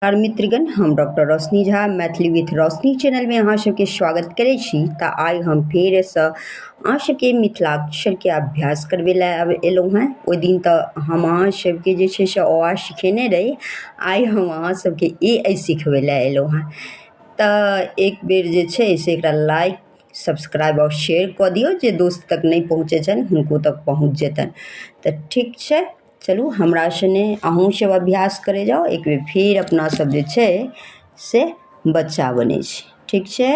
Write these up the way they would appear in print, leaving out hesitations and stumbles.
नमस्कार मित्रगण, हम डॉक्टर रोशनी झा मैथिली विथ रोशनी चैनलमे अहाँ सबके स्वागत करै छी। तऽ आइ हम फेरसँ अहाँ सबके मिथिलाक्षरके अभ्यास करबै लए एलहुँ हेँ। ओहि दिन तऽ हम अहाँ सबके जे छै से अ आ सिखेने रही, आइ हम अहाँ सबके ए ऐ सिखबै लए एलहुँ हेँ। तऽ एक बेर जे छै से एकरा लाइक, सब्सक्राइब आओर शेयर कऽ दियौ, जे दोस्त तक नहि पहुँचै छनि हुनको तक पहुँच जेतनि। तऽ ठीक छै, चलू हमरा सने अहूँ सब अभ्यास करै जाउ। एक बेर फेर अपना सब जे छै से बच्चा बनै छी। ठीक छै,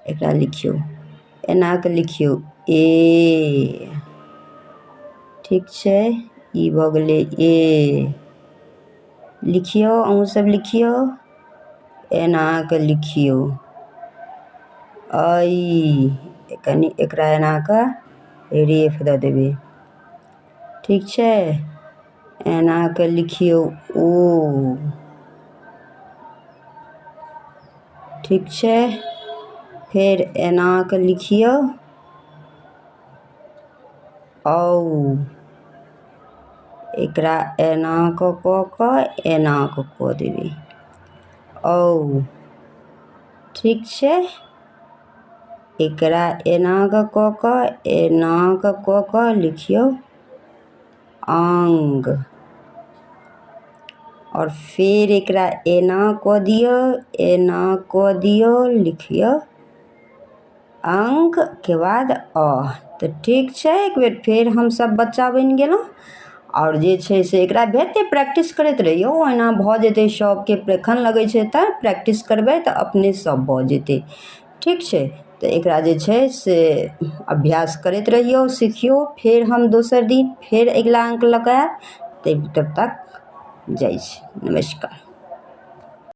एकरा लिखियौ, एना कऽ लिखियौ ए। ठीक छै, ई भऽ गेलै ए। लिखियौ, अहूँ सब लिखियौ, एना कऽ लिखियौ ऐ। कनि एकरा एना कऽ रेफ दऽ देबै। ठीक छै, एना कऽ लिखियौ ओ। ठीक छै, फेर एना कऽ लिखियौ औ। एकरा एना कऽ कऽ कऽ एना कऽ कऽ देबै औ। ठीक छै, एकरा एना कऽ कऽ कऽ एना कऽ कऽ कऽ लिखियौ अंग। आओर फेर एकरा एना कऽ दियौ, एना कऽ दियौ, लिखियौ अंग के बाद अ। तऽ ठीक छै, एक बेर फेर हमसब बच्चा बनि गेलहुँ। आओर जे छै से एकरा भेटतै, प्रैक्टिस करैत रहियौ, ओना भऽ जेतै सबके। एखन लगै छै तऽ प्रैक्टिस करबै तऽ अपने सब भऽ जेतै। ठीक छै, तऽ एकरा जे छै से अभ्यास करैत रहियौ, सिखियौ। फेर हम दोसर दिन फेर अगिला अंक लऽ कऽ आयब। तब तक जाइ छी, नमस्कार।